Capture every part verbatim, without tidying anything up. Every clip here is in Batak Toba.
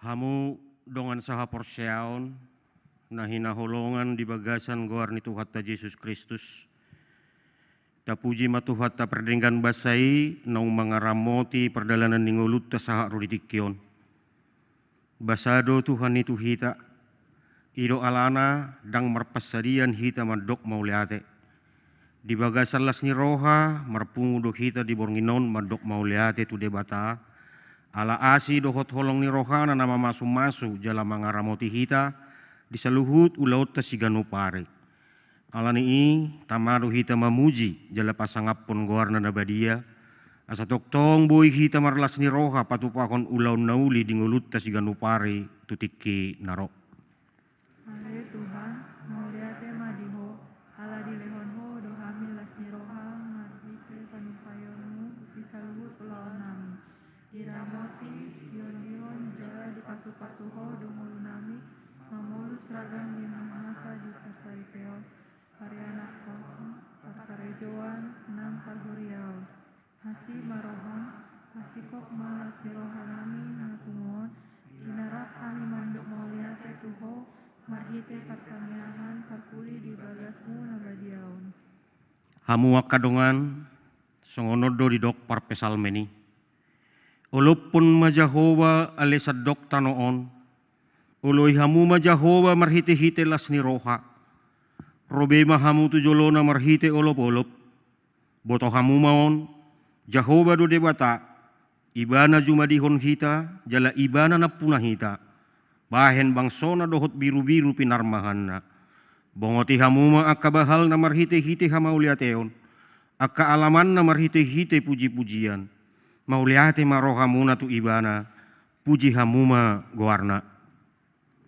Hamu dongan sahaporseaon, na hinaholongan di bagasan goar ni Tuhanta Jesus Kristus, tapuji ma Tuhanta pardenggan basa i, naung mangaramoti pardalanan ni ngolunta sahat ro di tingki on. Basa do Tuhan i tu hita, i do alana ndang marpansadian hita mandok mauliate. Di bagasan las ni roha, marpungu do hita di borngin on mandok mauliate tu Debata, ala asi dohot holong ni rohana na mamasumasu jala mangaramoti hita di saluhut ulaonta siganup ari. Ala ni i, tama do hita mamuji jala pasangaphon goarna na badia, asa tongtong boi hita marlas ni roha patupahon ulaon na uli di ngolunta siganup ari tu tingki na ro. Ale Tuhan, mauliate ma di Ho, ala dilehon Ho do hami las ni roha marhite panumpaionMu di saluhut ulaonnami. Diramoti, dioloi, jala dipasupasu Ho do ngolunami, mamolus ragam ni masa-masa di parsaripeon, parianakhon, parkarejoan, nang parhuriaon. Asi ma rohaM, pasingkop ma las ni rohanami na pungu on, di na rap hami mandok mauliate tu Ho, marhite partangiangan parpudi di bagasMu na badia on. Hamu angka dongan, songon on do didok parpsalmen i. Olophon ma Jahowa ale sandok tano on. Oloi hamu ma Jahowa marhite-hite las ni roha. Ro be ma hamu tu joloNa marhite olop-olop. Boto hamu ma on, Jahowa do Debata, Ibana jumadihon hita, jala Ibana nampuna hita, bahen bangsoNa dohot birubiru pinarmahanNa. Bongoti hamu ma angka bahalNa marhite-hite hamauliateon, angka alamanNa marhite-hite puji-pujian. Mauliate ma rohamuna tu Ibana, puji hamu ma goarNa.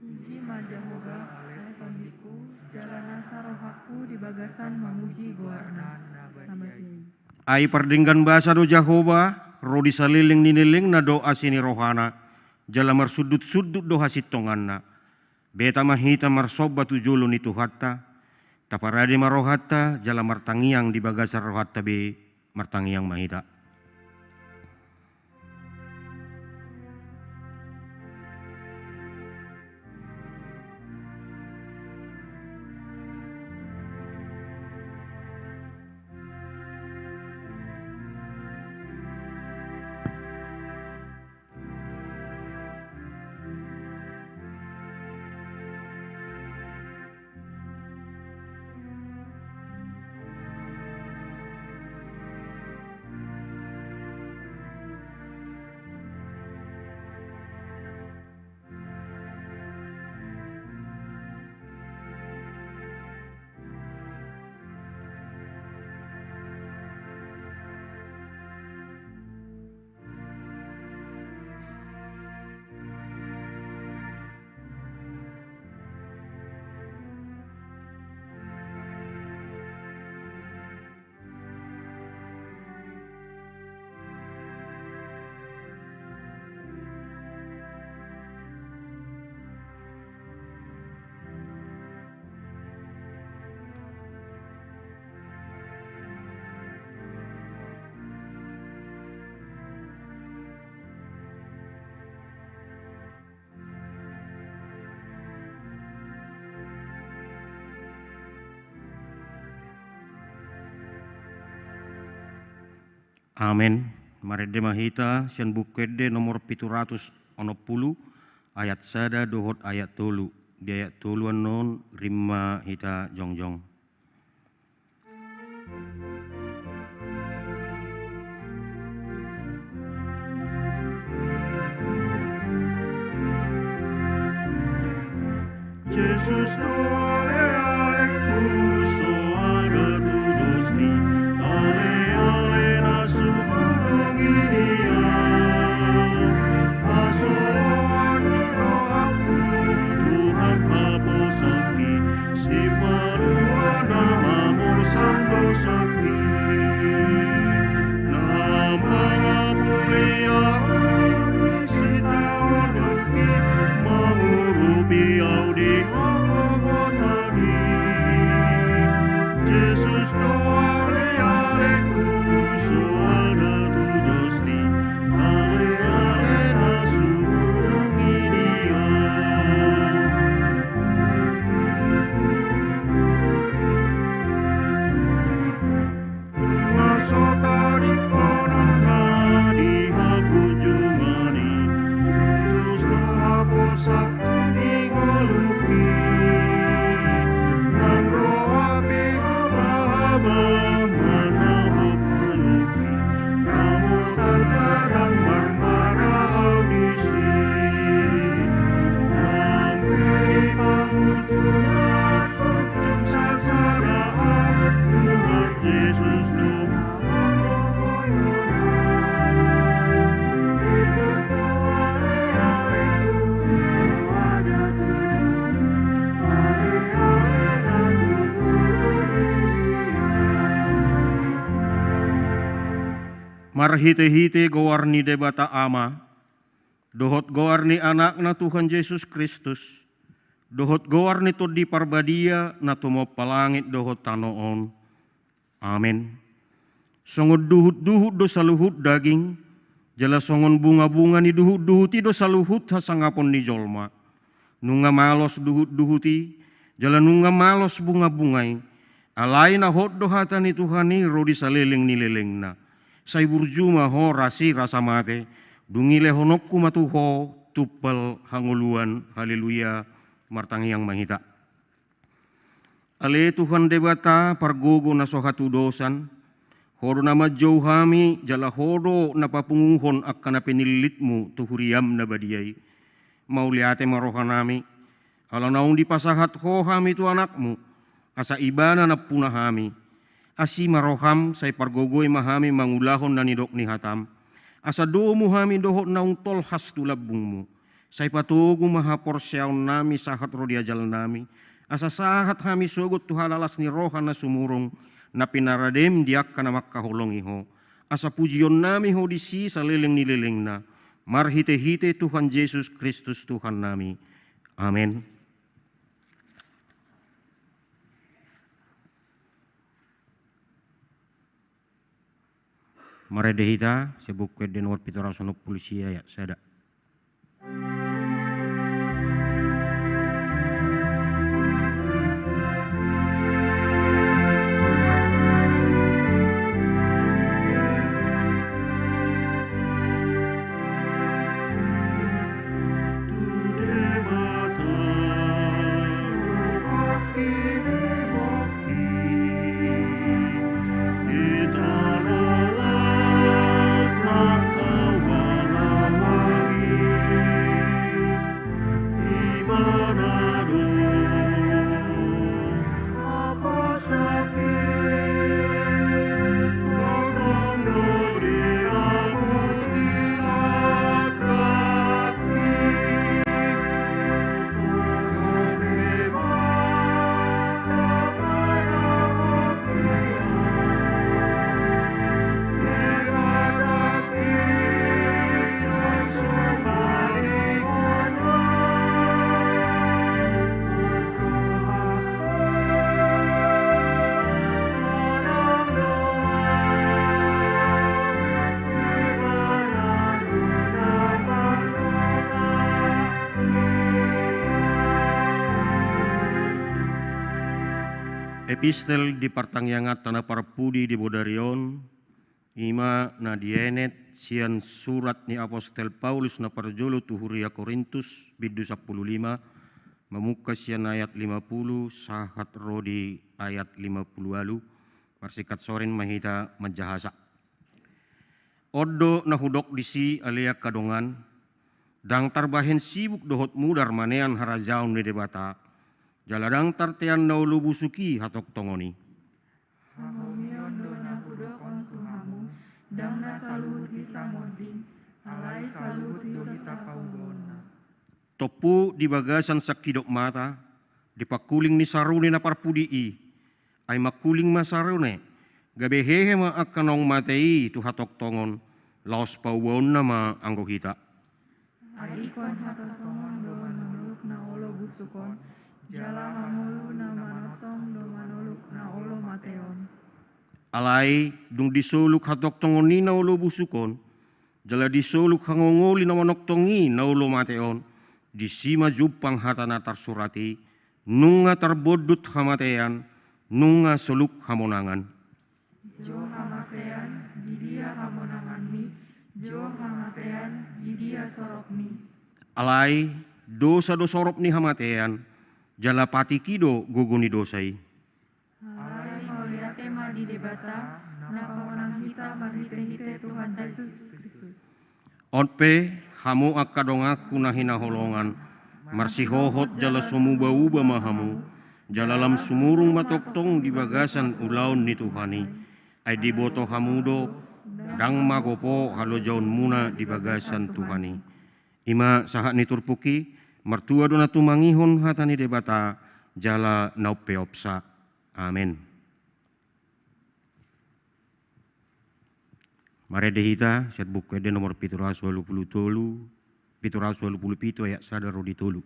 Puji ma Jahowa, ale tondingku, jala nasa rohangku di bagasan mamuji goarNa na badia i. Ai pardenggan basa do Jahowa, ro di saleleng ni lelengna do asi ni rohana, jala marsundut-sundut do hasintonganna. Beta ma hita marsomba tu jolo ni Tuhanta, taparade ma rohanta, jala martangiang di bagasan rohanta be, martangiang ma hita. Amen. Marende ma hita sian Buku Ende nomor pitu ratus onom pulu, ayat sada dohot ayat tolu. Di ayat tolu annon rap ma hita jongjong. Jesus do ale alengku, so aga tu dos ni aleale na sumurung i di ahu. Hasohotan ni rohangku, Tuhan haposanki, sipalua na mamorsan dosangki. Na mangapuli ahu di sitaononki, mangurupi ahu di hagogotan. Marhitehite goar ni Debata Ama, dohot goar ni Anakna Tuhan Jesus Kristus, dohot goar ni Tondi Parbadia na tumompa langit dohot tano on. Amen. Songon duhutduhut do saluhut daging, jala songon bungabunga ni duhutduhut i do saluhut hasangapon ni jolma. Nunga malos duhutduhut i, jala nunga malos bungabunga i, alai na hot do hata ni Tuhan i ro di saleleng ni lelengna. Sai burju ma ho rasi rasa mate, dung i lehononku ma tu ho tumpal hangoluan. Haleluya. Martangiang ma hita. Ale Tuhan Debata pargogo na so hatudosan, ho do na manjou hami jala ho do na papunguhon angka na pinillitmu tu huriam na badia i. Mauliate ma rohanami, ala naung dipasahat ho hami tu Anakmu, asa Ibana nampuna hami. Asi ma roham, sai pargogoi ma hami mangulahon na nidok ni hatam, asa domu hami dohot naung tolhas tu lambungmu. Sai patogu ma haporseaonnami sahat ro di ajalnami, asa sahat hami sogot tu halalas ni roha na sumurung, na pinaradem di angka na mangkaholongi ho. Asa pujionnami ho disi saleleng ni lelengna, marhitehite Tuhan Jesus Kristus Tuhannami. Amen. Marende hita sian Buku Ende nomor pitu ratus onom pulu sia, ayat sada. Epistel di partangianganta na parpudi di bodari on, i ma na dienet sian surat ni apostel Paulus na parjolo tu huria Korintus, bindu sampulu lima, mamungka sian ayat lima pulu sahat ro di ayat lima pulu ualu. Marsingkat sorin ma hita manjahasa. On do na hudok disi, ale angka dongan, ndang tarbahen sibuk dohot mudar manean harajaon ni Debata, jala ndang tartean na olo busuk i hatongtongon i. Hahomion do na hudok on tu hamu, ndang na saluhut hita monding, alai saluhut do hita paubaonna. Tompu di bagasan sangkidop mata, di pangkuling ni sarune na parpudi i, ai mangkuling ma sarune, gabe hehe ma angka naung mate i tu hatongtongon, laos paubaonna ma anggo hita. Ai ingkon hatongtongon do manoluk na olo busuk on, jala hangolu na manongtong do manoluk na olo mate on. Alai dung disoluk hatongtongon i na olo busuk on, jala disoluk hangangoli na manongtong i na olo mate on, disi ma jumpang hata na tarsurat i: Nunga tarbondut hamatean, nunga soluk hamonangan. Jo hamatean, di dia hamonanganmi? Jo hamatean, di dia sorokmi? Alai Dosa do sorop ni hamatean, jala patik i do gogo ni dosa i. Alai mauliate ma di Debata, na pamonang hita marhitehite Tuhanta Jesus Kristus. On pe, hamu angka donganku na hinaholongan, marsihohot jala so muba-uba ma hamu, jala lam sumurung ma tongtong di bagasan ulaon ni Tuhan i. Ai diboto hamu do, ndang magopo halojaonmuna di bagasan Tuhan i. I ma sahat ni turpuk i. Martua do na tumangihon hata ni Debata, jala na umpeopsa. Amen. Marende hita sian Buku Ende nomor pitu ratus ualu pulu tolu, pitu ratus ualu pulu pitu, ayat sada ro di tolu.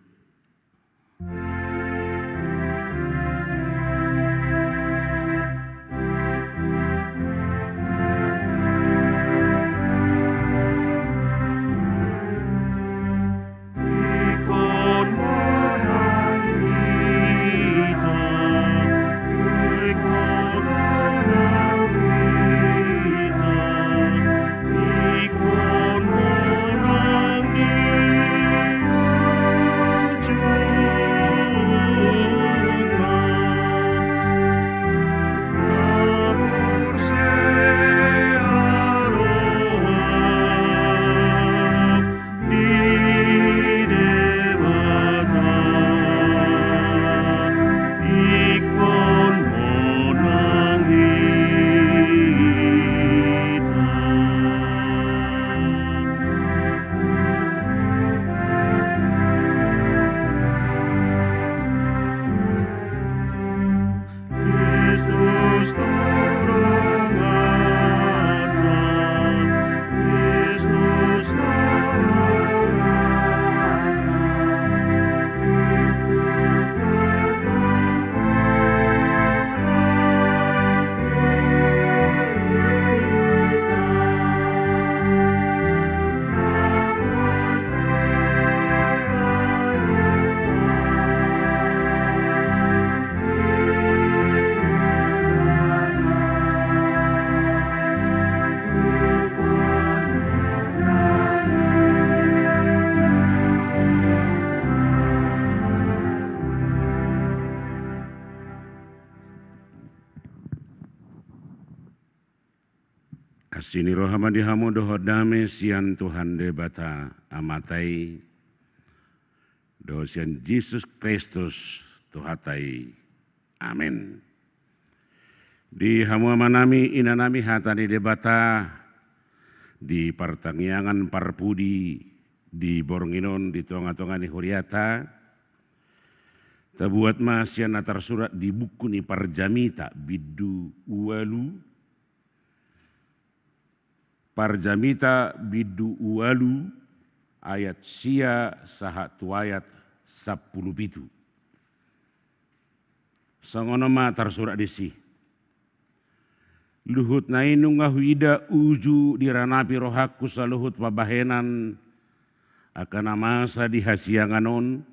Asi ni roha ma di hamu dohot dame sian Tuhan Debata Amanta i, dohot sian Jesus Kristus Tuhanta i. Amen. Di hamu amanami, inanami, hata ni Debata di partangiangan parpudi di borngin on di tonga-tonga ni huriata, tabuat ma sian na tarsurat di buku ni Parjamita bindu ualu, Parjamita bindu ualu, ayat sia sahat tu ayat sampulu pitu. Songon on ma tarsurat disi. Luhutna i nunga huida uju diranapi rohangku saluhut pambahenan angka na masa di hasiangan on,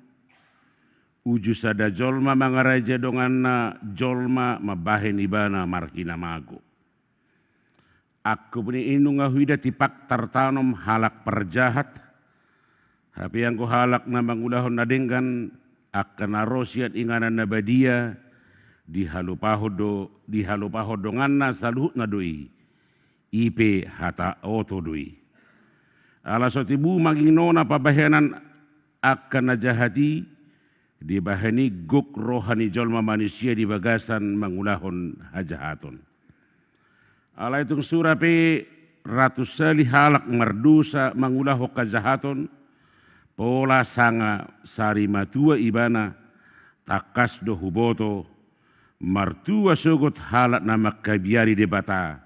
uju sada jolma mangaraja donganna jolma mambahen ibana marhinamago. Angkup ni i nunga huida tipak tartanom halak parjahat, hape anggo halak na mangulahon na denggan, angka na ro sian inganan na badia, dihalupahon do, dihalupahon donganna saluhutna do i, i pe hata oto do i. Ala so tibu manginona pambahenan angka na jahat i, dibahen i gok roha ni jolma manisia di bagasan mangulahon hajahaton. Alai tung sura pe ratus sali halak mardosa mangulahon hajahaton, pola sanga sari matua ibana, tangkas do huboto, martua sogot halak na mangkabiari Debata,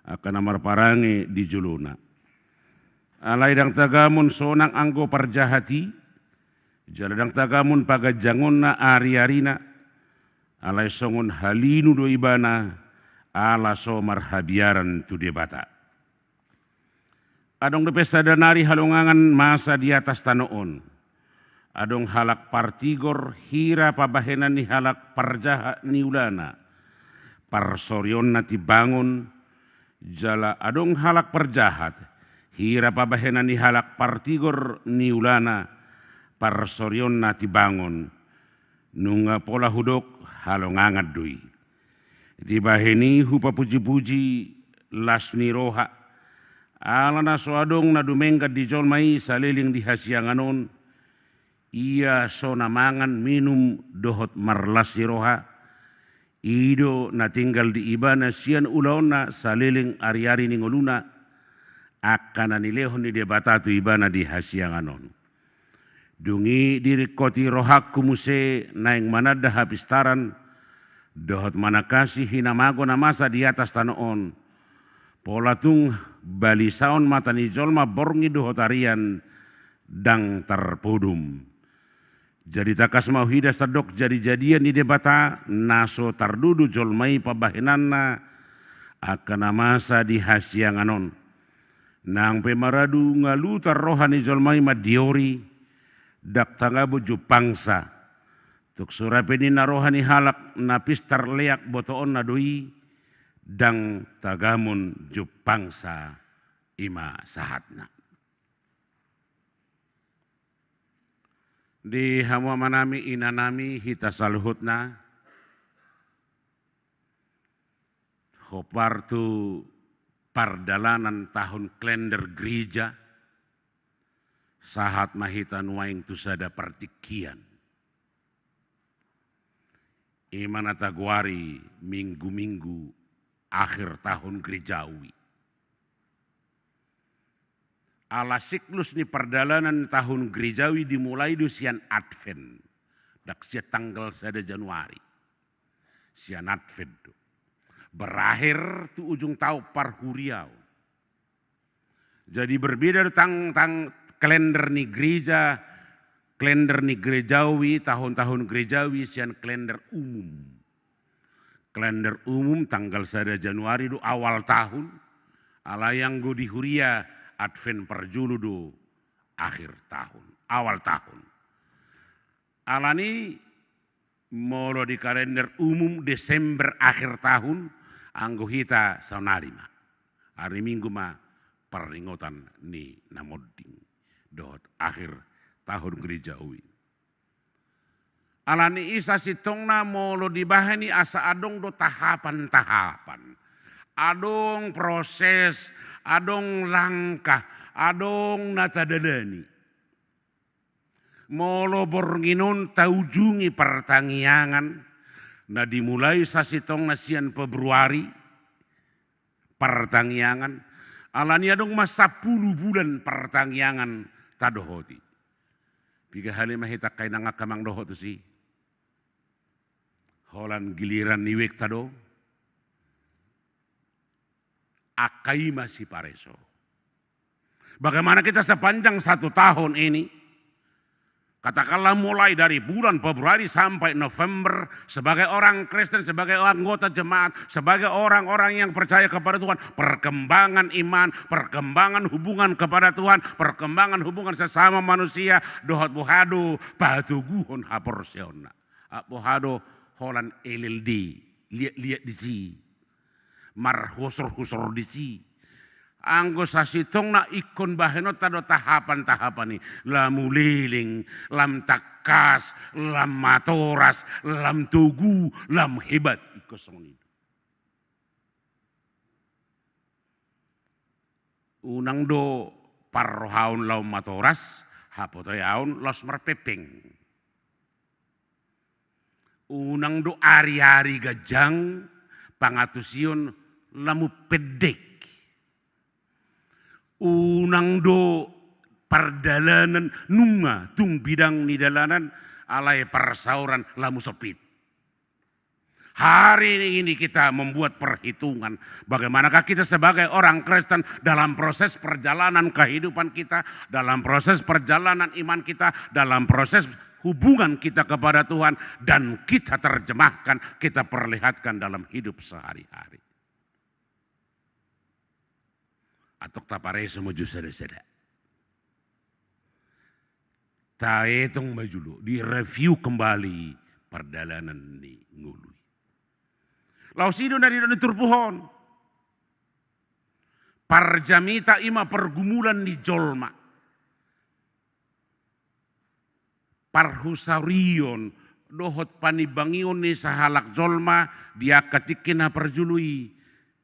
angka na marparange di jolona. Alai ndang tagamon sonang anggo parjahat i, jala ndang tagamon paganjangonna ari-arina, alai songon halinu do ibana, ala so marhabiaran tu Debata. Adong dope sada nari halongangan masa di atas tano on. Adong halak partigor, hira pambahenan ni halak parjahat niulana, parsorionna timbangon, jala adong halak parjahat, hira pambahenan ni halak partigor niulana, parsorionna tibangon, nunga pola hudok halongangan do i. Dibahen i hupapuji-puji las ni roha, ala na so adong na dumenggan di jolma i saleleng di hasiangan on, ia so na mangan minum dohot marlas ni roha, i do na tinggal di ibana sian ulaonna saleleng ari-ari ni ngoluna, angka na nilehon ni Debata tu ibana di hasiangan on. Dung i diringkoti rohangku muse naeng mananda hapistaran dohot manangkasi hinamago na masa di atas tano on. Pola tung balisaon mata ni jolma borngin dohot arian ndang tarpodom. Jadi tangkas ma huida sandok jadi-jadian ni Debata na so tardudu jolma i pambahenanna angka na masa di hasiangan on. Nang pe maradu ngalutar roha ni jolma i mandiori, ndang tagamon jumpangsa. Tung so rap pe ninna roha ni halak na pistar leak botoonna do i, ndang tagamon jumpangsa, i ma sahatna. Di hamu amanami, inanami, hita saluhutna, hombar tu pardalanan tahun kalender gereja, sahat ma hita nuaeng tu sada partingkian. I ma na tagoari minggu-minggu akhir tahun gerejawi. Ala siklus ni pardalanan tahun gerejawi dimulai do sian Advent, ndang sian tanggal sada Januari. Sian Advent do. Berakhir tu ujung taon parhuriaon. Jadi berbeda do tang, tang kalender ni gereja, kalender ni gerejawi, tahun-tahun gerejawi sian kalender umum. Kalender umum tanggal sada Januari do awal tahun, alai anggo di huria Advent parjolo do akhir tahun, awal tahun. Alani molo di kalender umum Desember akhir tahun, anggo hita saonari ma. Ari Minggu ma parningotan ni na monding dohot akhir tahun gerejawi. Alani i sasintongna molo dibahen i asa adong do tahapan-tahapan. Adong proses, adong langkah, adong na tadalani. Molo borngin on taujungi partangiangan, na dimulai sasintongna sian Februari, partangiangan, alani adong ma sampulu bulan partangiangan tadohoti. Piga hali ma hita angka inang angka amang dohot tusi? Holan giliran ni wekta do. Angka i ma sipareso. Bagaimana kita sepanjang satu tahun ini, katakanlah mulai dari bulan Februari sampai November, sebagai orang Kristen, sebagai anggota jemaat, sebagai orang-orang yang percaya kepada Tuhan, perkembangan iman, perkembangan hubungan kepada Tuhan, perkembangan hubungan sesama manusia, dohot boha do patoguhon haporseaonna. Boha do holan L L D, liat-liat disi, marhusor-husor disi. Anggo sasintongna ingkon bahenonta do tahapan-tahapan i, lam uleleng, lam tangkas, lam matoras, lam togu, lam hebat, ingkon songon i. Unang do parrohaon laho matoras, hapotoaon laos marpengpeng. Unang do ari-ari ganjang, pangantusion lam umpendek. Unang do pardalanan nunga tung bidang ni dalanan, alai parsaoran lam usopit. Hari ini kita membuat perhitungan, bagaimanakah kita sebagai orang Kristen dalam proses perjalanan kehidupan kita, dalam proses perjalanan iman kita, dalam proses hubungan kita kepada Tuhan, dan kita terjemahkan, kita perlihatkan dalam hidup sehari-hari. Antong tapareso ma jo sada-sada. Taetong ma jolo, direview kembali pardalanan ni ngolu i. Laos i do na nidok ni turpuk on. Parjamita i ma pergumulan ni jolma. parhusarion dohot panimbangion ni sahalak jolma di angka tingki na parjolo i.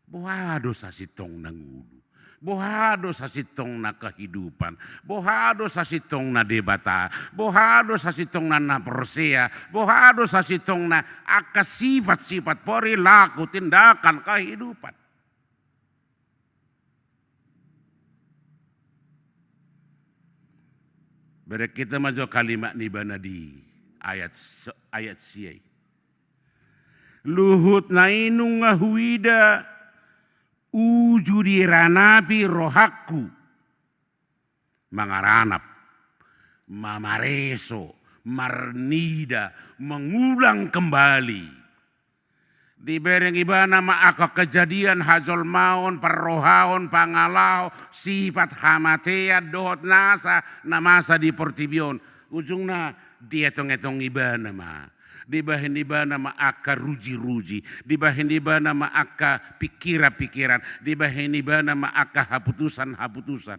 Boha do sasintongna ngolu? Boha do sasintongna kehidupan? Boha do sasintongna Debata? Boha do sasintongna na porsea? Boha do sasintongna angka sifat-sifat, perilaku, tindakan, kehidupan? Bereng hita ma jo kalimat ni Ibana di ayat se-, ayat sia i. Luhutna i nunga huida uju diranapi rohangku. Mangaranap, mamareso, marnida, mengulang kembali. Dibereng Ibana ma angka kejadian hajolmaon, parrohaon, pangalaho, sifat hamatean dohot nasa na masa di portibi on. Ujungna dietong-etong Ibana ma. Dibahen Ibana ma angka ruji-ruji, dibahen Ibana ma angka pikiran-pikiran, dibahen Ibana ma angka haputusan-haputusan.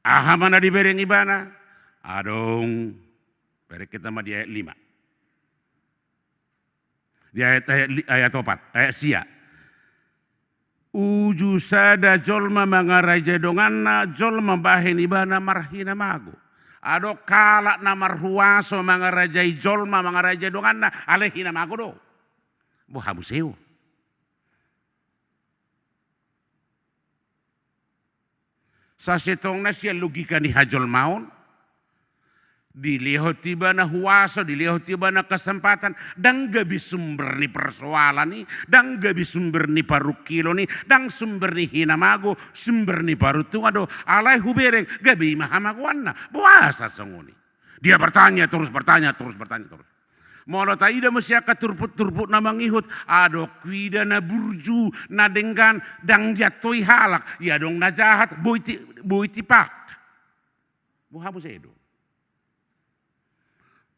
Aha ma na dibereng Ibana? Adong, bereng hita ma di ayat lima. Di ayat, ayat li-, ayat opat, ayat sia. Uju sada jolma mangarajai donganna, jolma mambahen ibana marhinamago. Adong halak na marhuaso mangarajai jolma, mangarajai donganna, alai hinamago do. Boha muse on? Sasintongna sian logika ni hajolmaon, dilehon tu ibana huaso, dilehon tu ibana kesempatan, ndang gabe sumber ni persoalan i, ndang gabe sumber ni parungkilon i, ndang sumber ni hinamago, sumber ni paruntungan do, alai hubereng, gabe i ma hamagoanna, boasa songon i? Dia bertanya terus, bertanya terus, bertanya terus. Molo taida muse angka turpuk-turpuk na mangihut, adong huida na burju, na denggan, ndang diantoi halak, ia adong na jahat, boi ti-, boi tipak. Boha muse do?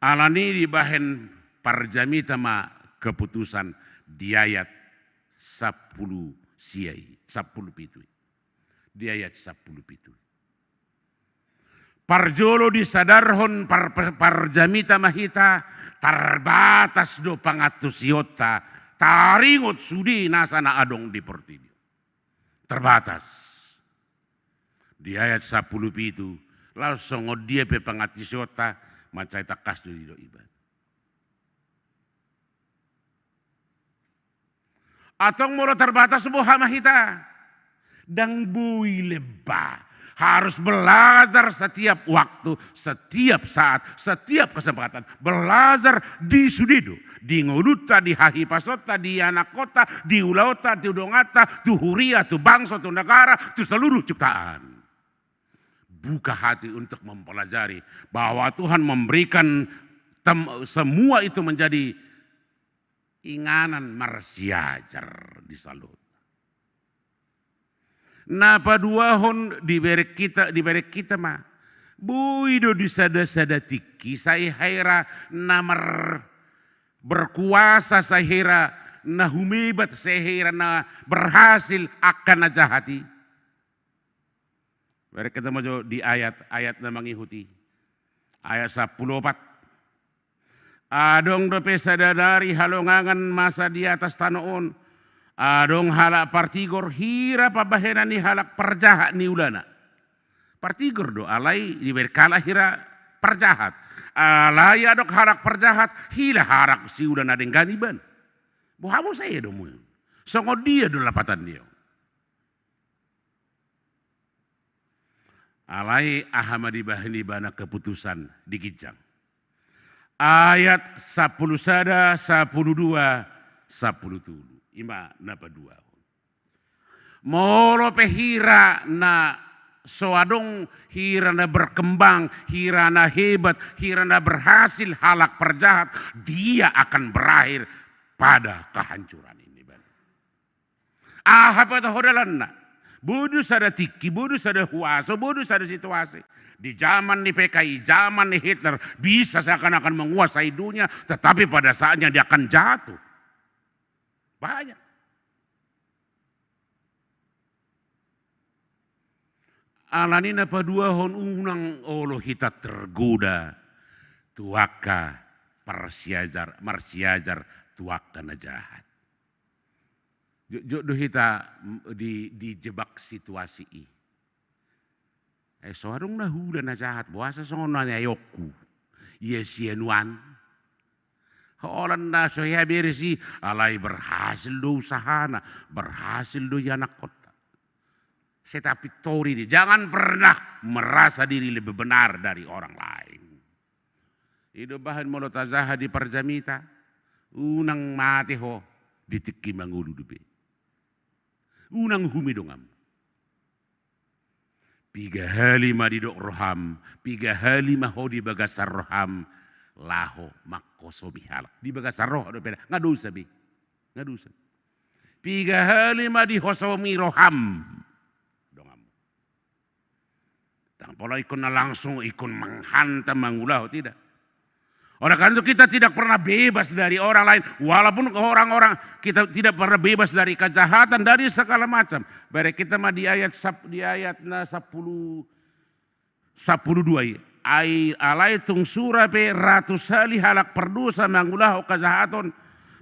Alani dibahen parjamita ma keputusan di ayat sampulu sia i, sampulu pitu i. Di ayat sampulu pitu i. Parjolo disadarhon par-, par-, parjamita ma hita, tarbatas do pangantusionta, taringot sude nasa na adong di portibi. Terbatas. Di ayat sampulu pitu, laos songon dia pe pangantusionta, mansai tangkas do didok ibana. Antong molo terbatas, boha ma hita? Ndang boi lemba. Harus belajar setiap waktu, setiap saat, setiap kesempatan. Belajar di sude do. Di ngolunta, di hahipasonta, di anakkonta, di ulaonta, di donganta, tu huria, tu bangso, tu negara, tu seluruh ciptaan. Buka hati untuk mempelajari bahwa Tuhan memberikan tem-, semua itu menjadi inganan marsiajar di saluhutna. Na paduahon dibereng hita, dibereng hita ma. Boi do di sada-sada tingki, sai hira na mar-, berkuasa, sai hira na humebat, sai hira na berhasil angka na jahat i. Bereng hita ma jo di ayat, ayat na mangihut i. Ayat sampulu opat. Adong dope sadari halongangan masa di atas tano on. Adong halak partigor, hira pambahenan ni halak parjahat niulana. Partigor do, alai dibereng halak hira parjahat. Alai adong halak parjahat, hira halak siula na denggan ibana. Boha muse do muse? Songon dia do lapatan dia? Alai aha ma dibahen ibana keputusan di ginjang? Ayat sampulu sada, sampulu dua, sampulu tolu. I ma na paduahon. Molo pe hira na so adong, hira na berkembang, hira na hebat, hira na berhasil halak parjahat, dia akan berakhir pada kehancuran ini. Aha pe taho dalanna? Boi do sada tingki, boi do sada huaso, boi do sada situasi. Di zaman ni P K I, zaman ni Hitler, bisa seakan-akan menguasai dunia, tetapi pada saatnya dia akan jatuh. Banyak. Alani na paduahon, unang olo hita tergoda tu angka parsiajar, marsiajar tu angka na jahat. Jotjot do hita, mm, di, dijebak situasi i. Eh, so adong na hula na jahat, boasa songon na niaonku. Ia sia nuan. Holan na so hea beres i, alai berhasil do usahana, berhasil do ianakhonta. Sai tapintori dia, jangan pernah merasa diri lebih benar dari orang lain. I do bahen molo tajaha di parjamita, unang mate ho di tingki mangolu dope. Unang hume donganmu. Piga hali ma didok roham, piga hali ma ho di bagasan roham, laho manghosomi halak. Di bagasan roha dope, nga dosa be. Nga dosa. Piga hali ma dihosomi roham donganmu. Ndang pola ingkon na langsung ingkon menghantam, mangulahon, tidak. Oleh karena itu kita tidak pernah bebas dari orang lain, walaupun orang-orang, kita tidak pernah bebas dari kejahatan, dari segala macam. Baru kita ma di ayat sap-, di ayat na sapuluh, sapuluh dua i. Ai alai tung sura pe ratus hali halak pardosa mangulahon kejahaton,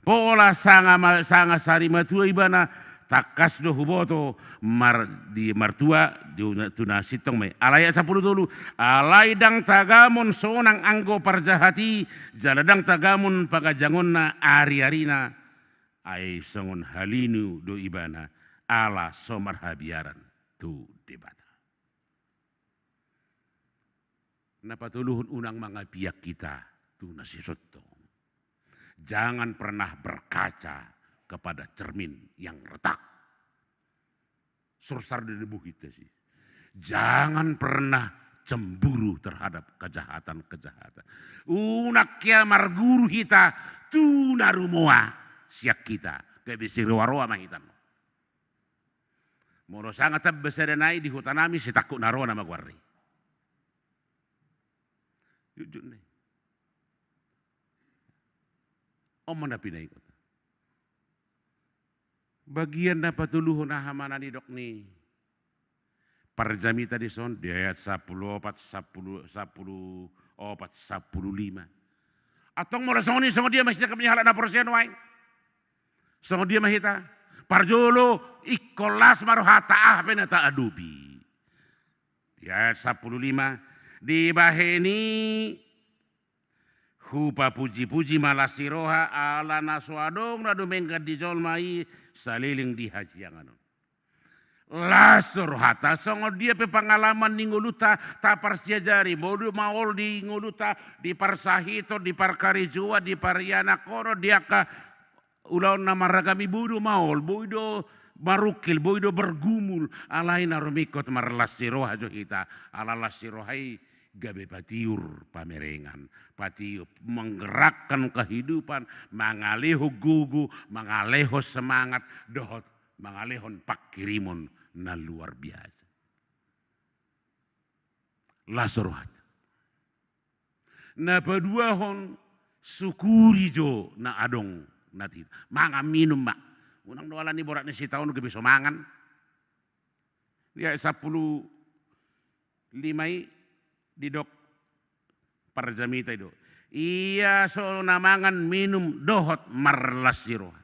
pola sanga ma-, sanga sari matua ibana, tangkas do huboto mar-, di martua di una-, tu na sintong ma i. Alai ayat sapuluh tolu, alai ndang tagamon sonang anggo parjahat i, jala ndang tagamon panganjangonna ari-arina, ai songon halinu do ibana, ala so marhabiaran tu Debata. Na patoluhon, unang mangapiak hita tu na sisintong. Jangan pernah berkaca kepada cermin yang retak. Sursar di debu hita si. Jangan pernah cemburu terhadap kejahatan-kejahatan. Unang hea marguru hita tu na rumoa sian hita. Gabe siroa-roa ma hita. Molo sanga tamba sada nai di huta nami, sitangkup na ro nama goarna i. Jujur nai. On ma na pinaingot. Bagian na patoluhon aha ma na nidok ni parjamita dison di ayat sapuluh opat, sapuluh, sapuluh opat, sapuluh lima. Antong molo songon i, songon dia ma sikap ni halak na porsea nuaeng? Songon dia ma hita? Parjolo, ingkon las ma rohanta aha pe na taadopi. Di ayat sapuluh lima, dibahen i hupapuji-puji ma las ni roha, ala na so adong na dumenggan di jolma i saleleng di hasiangan on. Las rohanta, songon dia pe pangalaman ni ngolunta taparsiajari, boi do maol di ngolunta, di parsahiton, di parkarejoan, di parianakhonon, di angka ulaon na marragam i, boi do maol, boi do marungkil, boi do bergumul, alai na rumingkot marlas ni roha jo hita, ala las ni roha i gabe patiur pamerengan, patiur menggerakkan kehidupan, mangalehon gogo, mangalehon semangat, dohot mangalehon pangkirimon na luar biasa. Las rohanta. Na paduahon, sukuri jo na adong na di hita. Mangan minum ma. Unang do ala ni borat ni sitaonon gabe so mangan. Di ayat sapuluh lima i didok parjamita i do. Ia so na mangan minum dohot marlas ni roha.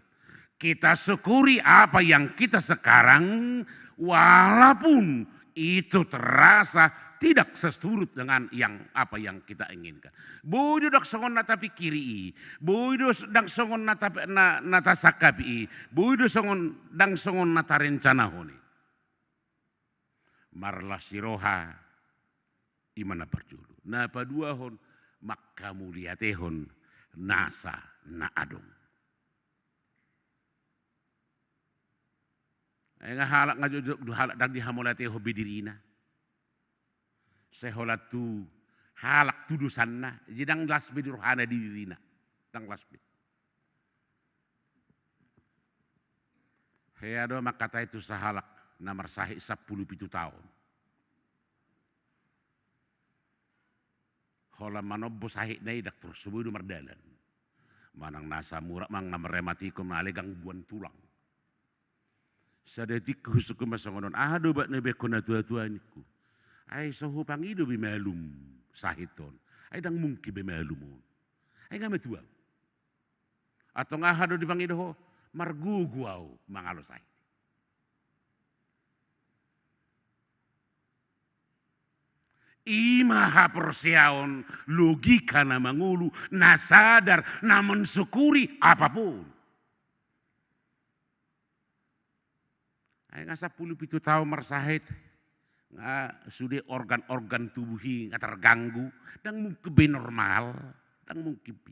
Kita syukuri apa yang kita sekarang, walaupun itu terasa tidak sesurut dengan yang, apa yang kita inginkan. Boi do ndang songon na tapingkiri i, boi do s-, ndang songon na tap-, na, na tasangkapi i, boi do songon, ndang songon na tarencanahon i. Marlas ni roha, i ma na parjolo. Na paduahon, manghamuliatehon nasa na adong. Ai nga halak nga jotjot do halak ndang dihamuliatehon be dirina. Sai holan tu halak tu dosanna, jadi ndang las be di rohana di dirina. Ndang las be. Hea do mangkatai tu sahalak na marsahit sampulu pitu taon. Holan manombo sahitna i, ndang torus so boi do mardalan. Manang nasa murak, manang na marematikon, na ale gangguan tulang. Sada tingki husungkun ma songon on, aha do obat na dibaen ho natuatua ningku. Ai so hupangido be malum sahit on. Ai ndang mungkin be malum on. Ai nga matua. Antong aha do dipangido ho? Margogo au mangalo sahit. I ma haporseaon logika na mangolu, na sadar, na mensyukuri apapun. Ai nga sampulu pitu taon marsahit, nga sude organ-organ tubuh i nga terganggu, ndang mungkin be normal, ndang mungkin be.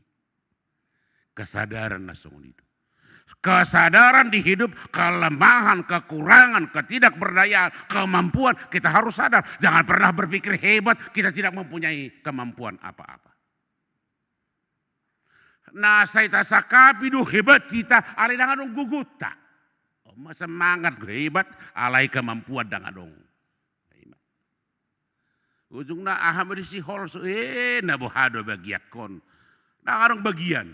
Kesadaran na songon i do. Kesadaran di hidup, kelemahan, kekurangan, ketidakberdayaan, kemampuan, kita harus sadar. Jangan pernah berpikir hebat, kita tidak mempunyai kemampuan apa-apa. Na sai tasangkapi do hebat hita, alai ndang adong gogonta. On ma semangat hebat, alai kemampuan ndang adong. Ujungna aha ma disi holso, eh, na boha do bagiankon. Ndang adong bagian.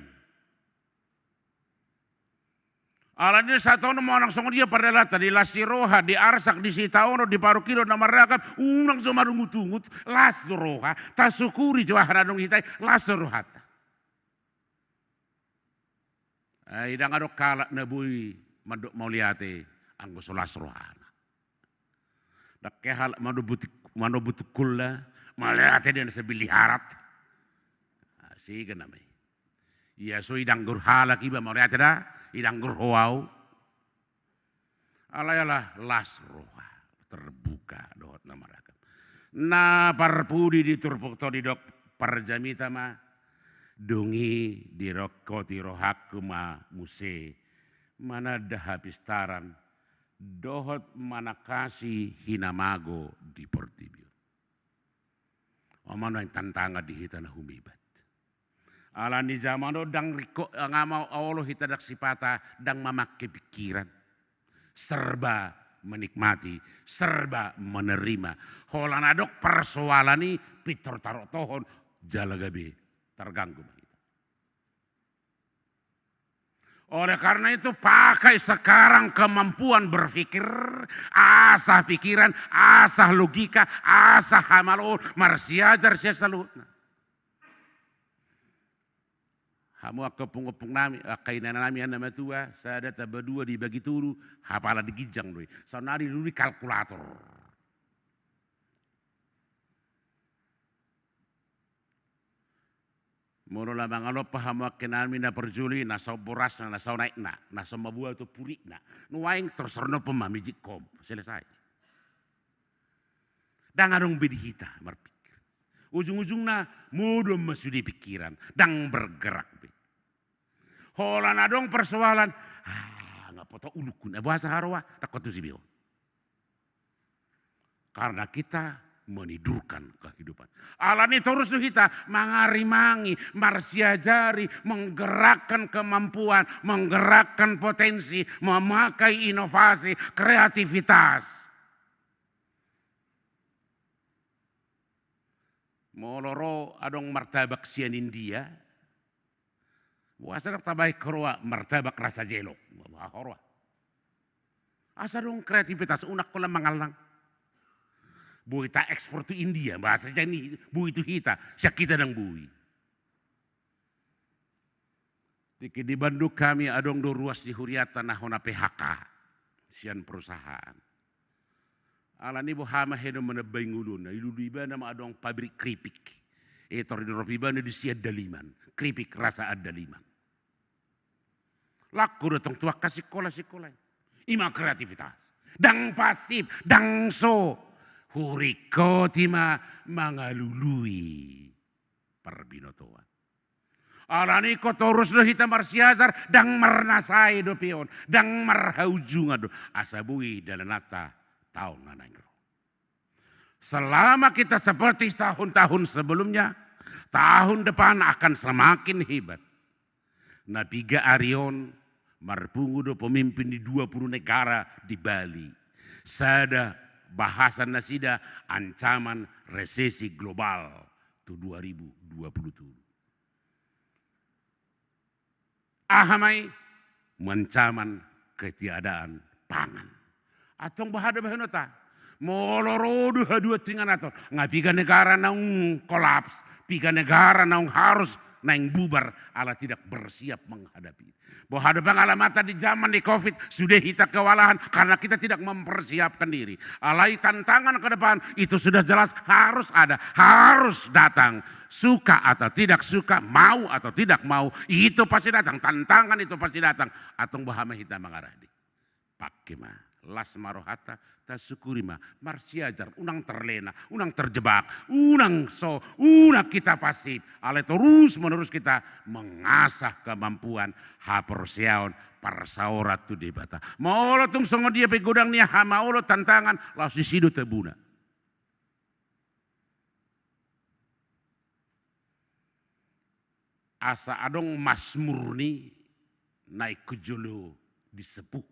Alani sahat on ma manang songon dia pardalanan, dilas ni roha, diarsak, disitaonon, diparungkilon na marragam, unang jo marungut-ungut, las do roha, tasyukuri jo aha na adong hita i, las do rohanta. Ai ndang adong halak na boi mandok mauliate anggo so las rohana. Ndang ke halak manobu tungkolna, mauliate dia na sabilli harat. Sega nama i. Ia so idanggur halak iba mauliate da, idanggur ho au. Alai ala las roha, terbuka dohot na marragam. Na parpudi di turpukta on didok parjamita ma, dung i dirongkoti rohangku ma muse mananda hapistaran dohot manangkasi hinamago di portibi on. On ma nuaeng tantangan di hita na humebat. Alani jaman on ndang ringkot, nga ma olo hita ndang sipata ndang mamangke pikiran. Serba menikmati, serba menerima. Holan adong persoalan i pintor tarotohon jala gabe terganggu ma hita. Oleh karena itu, pakai sekarang kemampuan berpikir, asah pikiran, asah logika, asah hamaloon, marsiajar sian saluhutna. Hamu angka ompung-ompung nami, angka ina nami, na matua, sada tamba dua dibagi tolu, hapala di ginjang do i. Saonari dilului kalkulator. Molo na mangalompa hamu angka ina nami na parjolo i, na saon borasna, na saon aekna, na saon maboa tu purikna. Nuaeng tor soronophon ma mijik kom, selesai. Ndang adong be di hita marpikir. Ujung-ujungna modom ma sude pikiran, ndang bergerak be. Holan adong persoalan, ah, nga poto ulungku, na boasa haroa, ndang ho tusi be on. Karena kita menidurkan kehidupan. Alani torus do hita mangarimangi, marsiajari, menggerakkan kemampuan, menggerakkan potensi, memakai inovasi, kreativitas. Molo ro adong martabak sian India, boasa ndang tabaen ho roa martabak rasa jelok? Boha ho roa? Asa adong kreativitas, unang holan mangallang. Boi taekspor tu India, boasa jadi boi tu hita, sian hita ndang boi. Tingki di Bandung hami adong do ruas ni hurianta na hona P H K sian perusahaan. Alani boha ma hea do manambai ngoluna, dilului ibana ma adong pabrik keripik. Eh, tor dirobi ibana di si Andaliman, keripik rasa Andaliman. Laho do tong tu angka sikola-sikola i. I ma kreativitas. Ndang pasif, ndang so. Huringkoti ma mangalului parbinotoan. Alani ingkon torus do hita marsiajar, ndang marnasae dope on, ndang marhaujungan do, asa boi dalananta taon na naeng ro. Selama kita seperti tahun-tahun sebelumnya, tahun depan akan semakin hebat. Na piga ari on marpungu do pemimpin di dua puluh negara di Bali. Sada bahasan nasida ancaman resesi global tu dua ribu dua puluh tolu. Aha ma i? Ancaman ketiadaan pangan. Antong boha do bahenonta? Molo ro do haduan tu inganan on, nga piga negara naung kolaps, Tiga negara naung harus naeng bubar ala tidak bersiap menghadapi. Boha do pangalamanta di zaman ni covid, sudah hita kewalahan karena kita tidak mempersiapkan diri. Alai tantangan ke depan itu sudah jelas harus ada, harus datang. Suka atau tidak suka, mau atau tidak mau, itu pasti datang. Tantangan itu pasti datang. Antong boha ma hita mangarade. Pake ma, las ma rohanta, tasyukuri ma, marsiajar, unang terlena, unang terjebak, unang so, unang kita pasif, alai terus menerus kita mengasah kemampuan haporseaon, parsaoran tu Debata. Molo tung songon dia pe godang ni hamaolon, tantangan, laos disi do tabuna. Asa adong mas murni na ingkon jolo disepuh,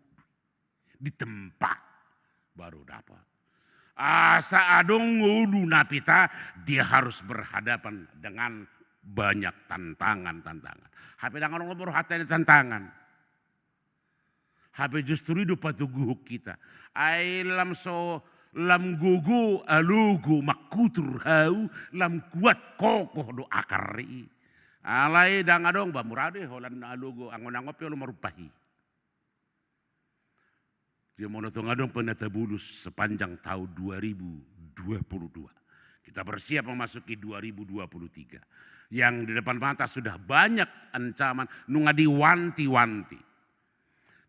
ditempa, baru dapat. Asa adong ngolu na pita, dia harus berhadapan dengan banyak tantangan-tantangan. Hape ndang adong lomo rohanta ni tantangan. Hape justru i do patoguhon hita. Ai lam so, lam gogo alogo mangkutur hau, lam kuat kokoh do akar i. Alai ndang adong, ba mura do i holan alogo, angon-angon pe olo marumpa i. Jadi molo tung adong pe na tabulus sepanjang tahun dua ribu dua puluh dua. Kita bersiap memasuki dua ribu dua puluh tiga. Yang di depan mata sudah banyak ancaman, nunga diwanti-wanti.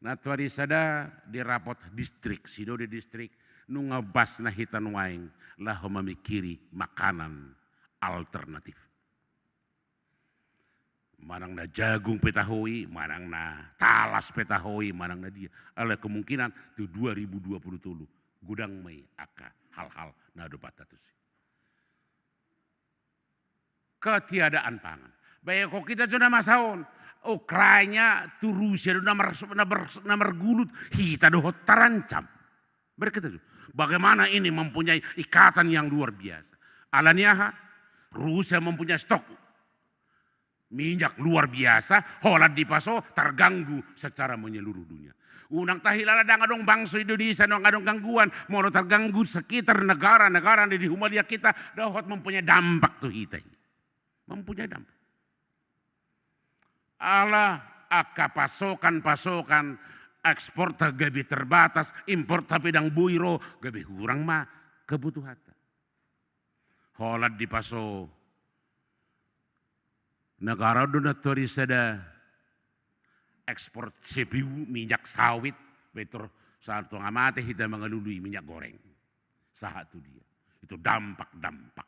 Na tuari sada di rapot distrik, sidoli distrik, nunga bas na hita nuaeng laho mamingkiri makanan alternatif. Manang na jagung pe taho i, manang na talas pe taho i, manang na dia. Alai kemungkinan tu dua ribu dua puluh tolu, godang ma i angka hal-hal na dapot tusi. Ketiadaan pangan. Baik, kok kita jo na masa on, Ukraina tu Rusia do na mar-, na mar-, na margulut, hita dohot tarancam. Berarti kita jo. Bagaimana ini mempunyai ikatan yang luar biasa. Alani aha? Rusia mempunyai stok minyak luar biasa, holan dipaso terganggu secara menyeluruh dunia. Unang tahilala ndang adong bangso Indonesia naung adong gangguan, molo terganggu sekitar negara-negara di, di humaliang hita, dohot mempunyai dampak tu hita i. Mempunyai dampak. Ala angka pasokan-pasokan, ekspor ta gabe terbatas, impor ta pe ndang boi ro, gabe hurang ma kebutuhanta. Holan dipaso negara on do na tuari sada ekspor C P U, minyak sawit, petrol, sahat tonga mate hita mangalului minyak goreng. Sahat tu dia. Itu dampak-dampak.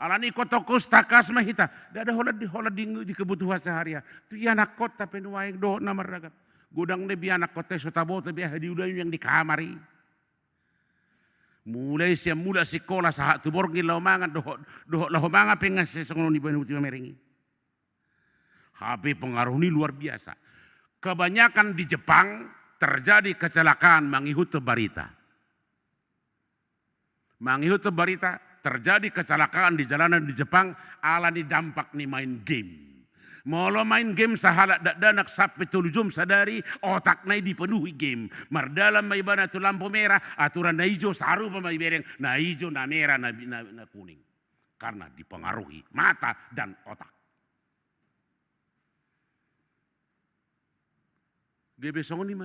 Alani ingkon tangkas ma hita. Ndada holan di, holan di, di kebutuhan sehari-hari. Tu ianakkonta pe nuaeng dohot na marragam. Godang do be ianakkonta i so taboto be aha diulahon di kamar i. Mulai sian mulak sikola sahat tu borngin laho mangan, dohot, dohot laho mangan pe nunga sai songon on i baen uti mamereng i. Hape pengaruh ni luar biasa. Kebanyakan di Jepang terjadi kecelakaan mangihuthon barita. Mangihuthon barita, terjadi kecelakaan di jalanan di Jepang, alani dampak ni main game. Molo main game sahalak dakdanak sampe tolu jom sadari, otakna i dipenuhi game. Mardalan ma ibana tu lampu merah, aturan na ijo, sarupa ma ibereng, na ijo, na merah, na, na, na kuning. Karena dipengaruhi mata dan otak. Gabe songon i ma.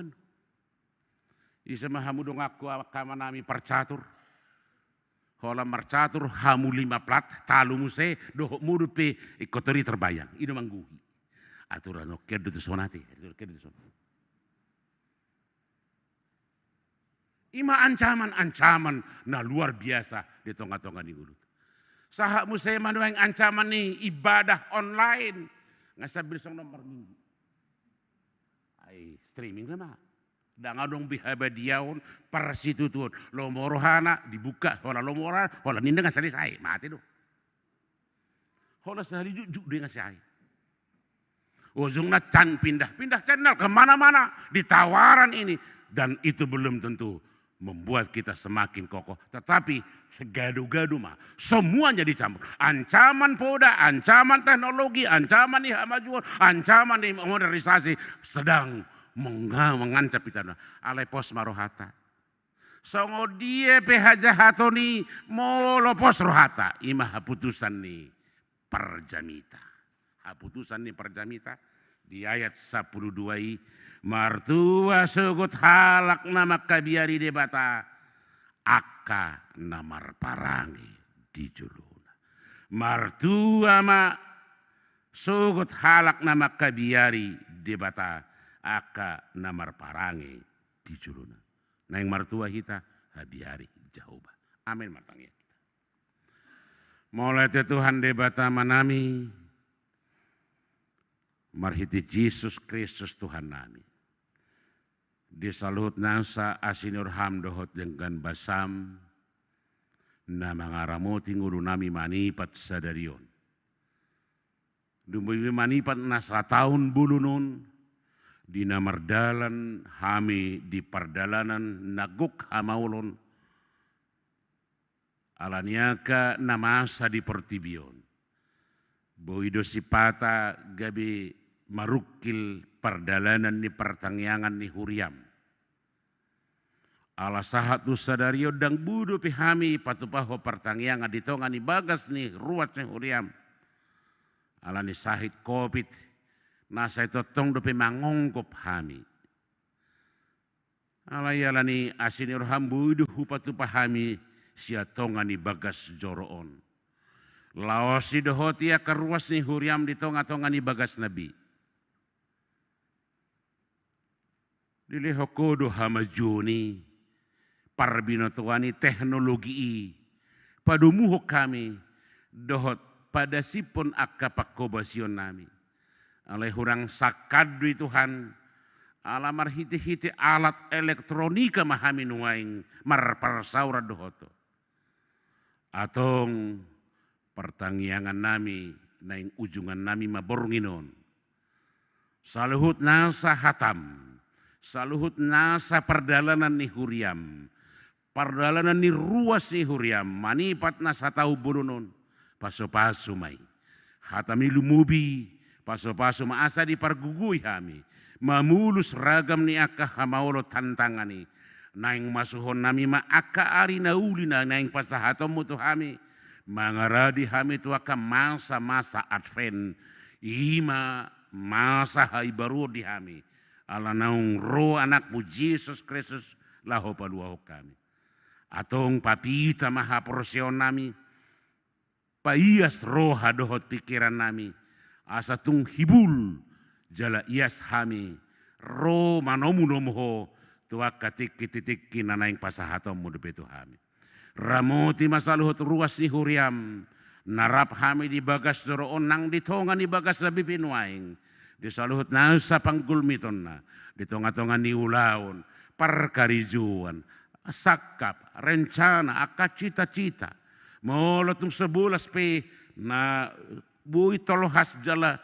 Ise ma hamu donganku angka amanami parcatur? Holan marcatur hamu lima plat, talu muse, dohot modom pe ingkon tor i terbayang. I do manggohi. Aturan on kedo tu sonate, aturan kedo tu sonate. I ma ancaman-ancaman na luar biasa di tonga-tonga ni ngolunta. Sahat muse ma nuaeng ancaman ni ibadah online. Nga sambil songon on marminggu. Ai streaming ma. Ndang adong be habadiaon, parsitutuon. Lomo rohana, dibuka, holan lomo rohana, holan ninna nga selesai, mate do. Holan sahali jukjuk do i nga sai. Ujungna can-, pindah, pindah channel ke mana-mana, ditawaran ini. Dan itu belum tentu membuat kita semakin kokoh. Tetapi segado-gado ma, semuanya dicampur. Ancaman poda, ancaman teknologi, ancaman ni hamajuon, ancaman ni modernisasi sedang menga-, mengancam hita. Alai pos ma rohanta. Songon dia pe hajahaton i, molo pos rohanta, i ma haputusan ni parjamita. Haputusan ni parjamita di ayat sampulu dua i, martua sogot halak na mangkabiari Debata, angka na marparange di jolona. Martua ma sogot halak na mangkabiari Debata, angka na marparange di jolona. Naeng martua hita habiari Jahowa. Amen. Martangiang hita. Mauliate Tuhan Debata Amanami, marhite Jesus Kristus Tuhannami, di saluhut nasa asi ni roham dohot denggan basam na mangaramoti ngolunami manipat sadari on. Lumobi manipat na sataon bolon on, di na mardalan hami di pardalanan na gok hamaolon, ala ni angka na masa di portibi on. Boi do sipata gabe marungkil pardalanan ni partangiangan ni huriam. Ala sahat tu sadari on ndang boi dope hami patupahon partangiangan di tonga ni bagas ni ruas ni huriam. Ala ni sahit covid, na sai tongtong dope mangonggop hami. Alai ala ni asi ni roham boi do hupatupa hami sian tonga ni bagas joro on. Laos didohoti angka ruas ni huriam di tonga-tonga ni bagasna be. Dilehon ho do hamajuon i, parbinotoan i, teknologi i, padomuhon hami dohot padasiphon angka pangkobasionnami. Alai hurang sangkap do i Tuhan, ala marhite-hite alat elektronika ma hami nuaeng marparsaoran dohot ho. Antong partangiangannami naeng ujungannami ma borngin on. Saluhut nasa hatam, saluhut nasa pardalanan ni huriam, pardalanan ni ruas ni huriam manipat na sataon bolon on, pasupasu ma i. Hatam i lumobi, pasupasu ma asa dipargogoi hami mamolus ragam ni angka hamaolon tantangan i. Naeng masuhonnami ma angka ari na uli na naeng pasahatonmu tu hami, mangaradi hami tu angka masa-masa Advent. I ma masa haibaruon di hami, ala naung ro Anakmu Jesus Kristus laho paluahon hami. Antong papita ma haporseaonnami, paias roha dohot pingkirannami, asa tung hibul jala ias hami ro manomunomu ho tu angka tingki-tingki na naeng pasahatonmu dope tu hami. Ramoti ma saluhut ruas ni huriam, na rap hami di bagas joro on nang di tonga ni bagasna be nuaeng, di saluhut nasa panggulmitonna, di tonga-tonga ni ulaon, parkarejoan, sangkap, rencana, angka cita-cita. Molo tung so bolas pe na boi tolhas jala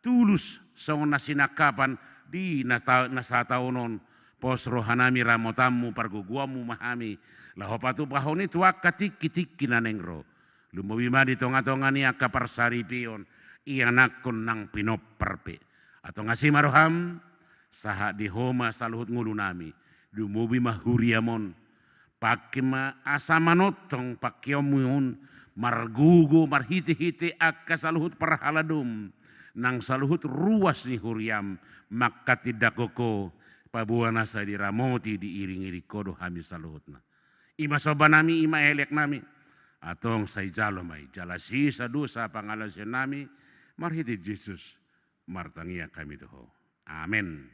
tulus songon na sinangkapan di na ta-, na sataon on, pos rohanami ramotanmu, pargogoanmu ma hami laho patupahon i tu angka tingki-tingki na naeng ro. Lumobi ma di tonga-tonga ni angka parsaripeon, ianakhon nang pinompar pe. Antong asi ma roham, sahat di ho ma saluhut ngolunami, lumobi ma huriam on. Pangke ma asa manongtong pangkeonmu on, margogo marhite-hite angka saluhut parhaladom, nang saluhut ruas ni huriam, manghatindanghon ho, paboa na sai diramoti diiring-iring ho do hami saluhutna. I ma sombanami, i ma eleknami. Antong sai jalo ma i, jala sisa dosa pangalaosionnami, marhite Jesus martangiang hami tu ho. Amen.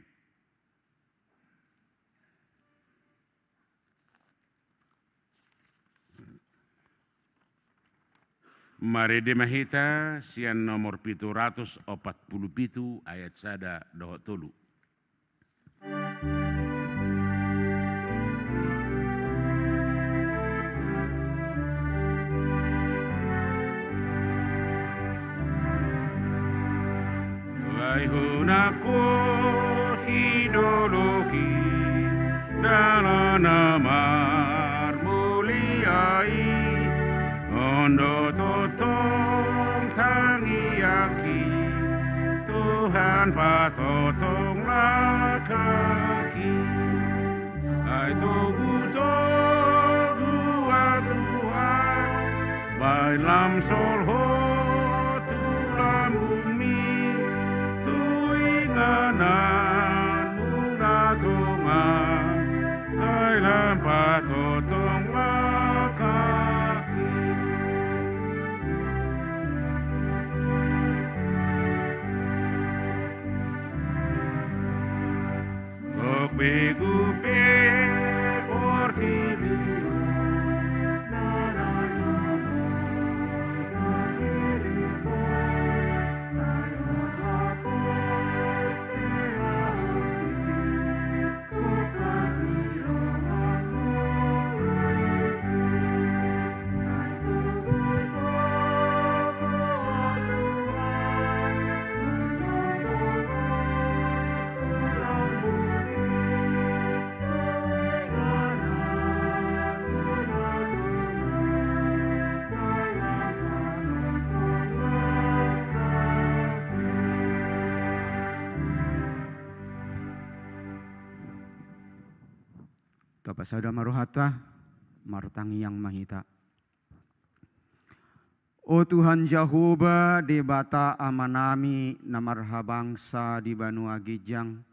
Marende ma hita sian nomor pitu ratus opat pulu pitu ayat sada dohot tolu. Sai unang ho hidoloi dalan na marmulia i, on do tongtong tangiangki, Tuhan patongtong langkangki. Sai togu-togu au Tuhan, baen lam solhot tu Begu pe portibi on, na naeng mamodom diri on, sai hot haporseaonki, hot las ni rohangku. Tapasada ma rohanta, martangiang ma hita. O Tuhan Jahowa, Debata Amanami na marhabangsa di banua ginjang,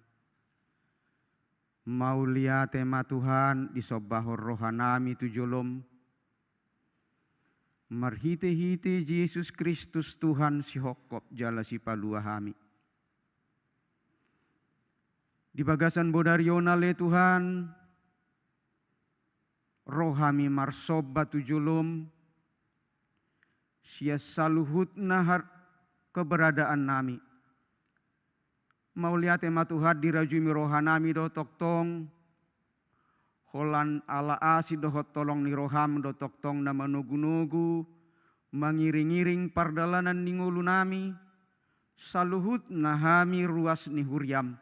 mauliate ma Tuhan disombahon rohanami tu jolom, marhitehite Jesus Kristus Tuhan sihophop jala sipalua hami. Di bagasan bodari on ale Tuhan, ro hami marsomba tu jolom, sian saluhutna har-, keberadaannami. Mauliate ma Tuhan dirajumi rohanami do tongtong, holan ala asi dohot holong ni roham do tongtong na manogunogu, mangiringiring pardalanan ni ngolunami, saluhutna hami ruas ni huriam.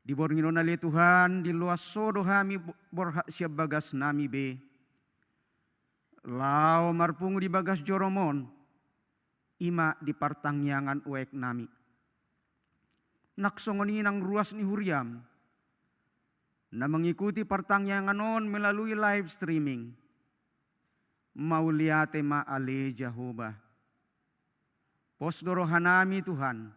Di borngin on ale Tuhan, diloas Ho do hami bo-, borhat sian bagasnami be. Laho marpungu di bagas jorom on, i ma di partangiangan ueknami. Nang songon i nang ruas ni huriam, na mengikuti partangiangan on melalui live streaming. Mauliate ma ale Jahowa. Pos do rohanami Tuhan,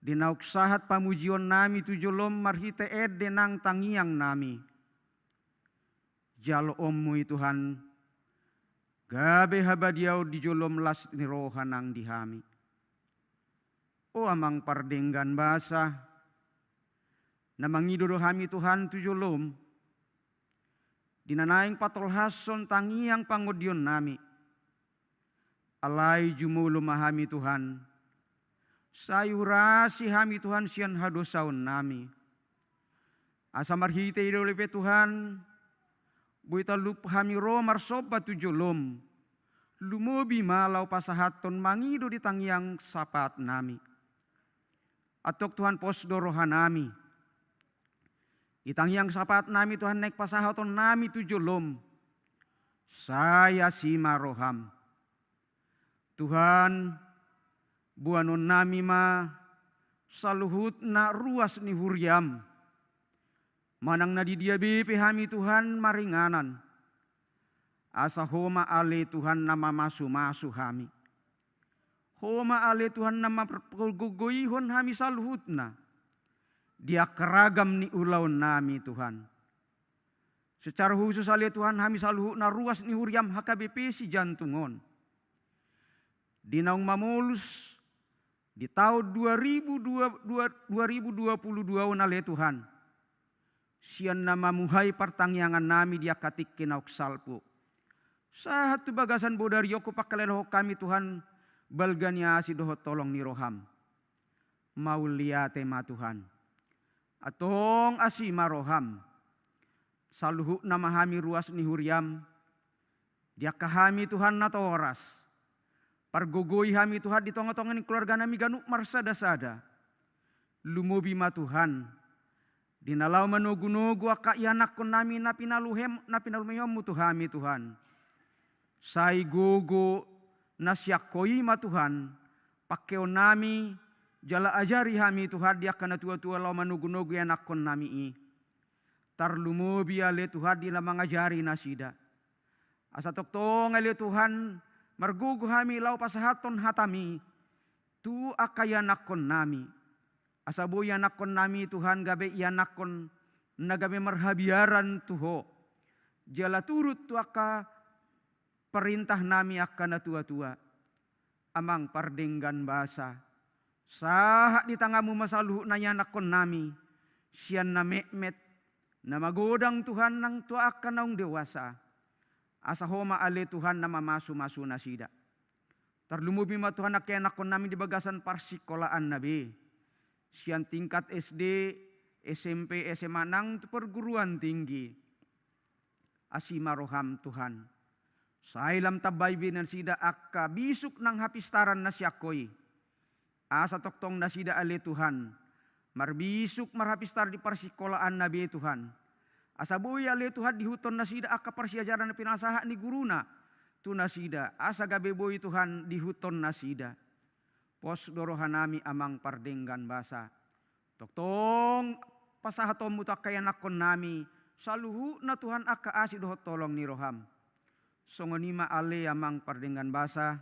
di naung sahat pamujionnami tu jolom marhite ende nang tangiangnami. Jaloonmu i Tuhan, gabe habadiaon di jolom las ni roha nang di hami. O Amang pardenggan basa, na mangido do hami Tuhan tu jolom, di na naeng patolhashon tangiang pangondionnami. Alai jumolo ma hami Tuhan, sai urasi hami Tuhan sian hadosaonnami. Asa marhite i do ale pe Tuhan, boi talup hami ro marsomba tu jolom, lumobi ma laho pasahathon mangido di tangiang sapaatnami. Antong Tuhan pos do rohanami. Di tangiang sapaatnami Tuhan naeng pasahatonnami tu jolom, sai asi ma roham. Tuhan, boanonnami ma saluhutna ruas ni huriam. Manang na di dia be pe hami Tuhan maringanan, asa Ho ma ale Tuhan na mamasumasu hami. Ho ma ale Tuhan na mampargogoihon hami saluhutna di angka ragam ni ulaonnami Tuhan. Secara khusus ale Tuhan hami saluhutna ruas ni huriam H K B P Sijantung on, di naung mamolus di taon dua ribu dua, dua, dua ribu dua puluh dua on ale Tuhan, sian na mamuhai partangiangannami di angka tingki naung salpu, sahat tu bagasan bodari on hupangkalehon hami Tuhan balga ni asi dohot holong ni roham. Mauliate ma Tuhan. Antong asi ma roham. Saluhutna ma hami ruas ni huriam, di angka hami Tuhan natoras. Pargogoi hami Tuhan di tongatonga ni keluarganami ganup marsadasada. Lumobi ma Tuhan, di na laho manogunogu angka ianakkonnami na pinaluhem-, na pinalumehonmu tu hami Tuhan. Sai gogo na sian Ho i ma Tuhan, pangkeonnami, jala ajari hami Tuhan di angka natuatua laho manogunogu ianakkonnami i. Tarlumobi ale Tuhan di na mangajari nasida. Asa tongtong ale Tuhan, margogo hami laho pasahathon hatami tu angka ianakkonnami. Asa boi ianakkonnami Tuhan gabe ianakkon na gabe marhabiaran tu Ho, jala turut tu angka parintahnami angka natuatua. Amang pardenggan basa, sahat di tanganmu ma saluhutna ianakkonnami, sian na metmet, na magodang Tuhan nang tu angka naung dewasa. Asa Ho ma ale Tuhan na mamasu-masu nasida. Tarlumobi ma Tuhan angka ianakkonnami di bagasan parsingkolaanna be. Sian tingkat S D, S M P, S M A nang tu perguruan tinggi. Asi ma roham Tuhan. Sai lam tambai be nasida angka bisuk nang hapistaran na sian Ho i. Asa tongtong nasida ale Tuhan. Marbisuk marhapistar di parsingkolaanna be Tuhan. Asa boi ale Tuhan diihuthon nasida angka parsiajaran na pinasahat ni guruna. Tu nasida. Asa gabe boi Tuhan diihuthon nasida. Pos do rohanami amang pardenggan basa. Tongtong pasahatonmu tu angka ianakkonnami, saluhutna Tuhan angka asi dohot holong ni roham. Songon i ma ale amang pardenggan basa,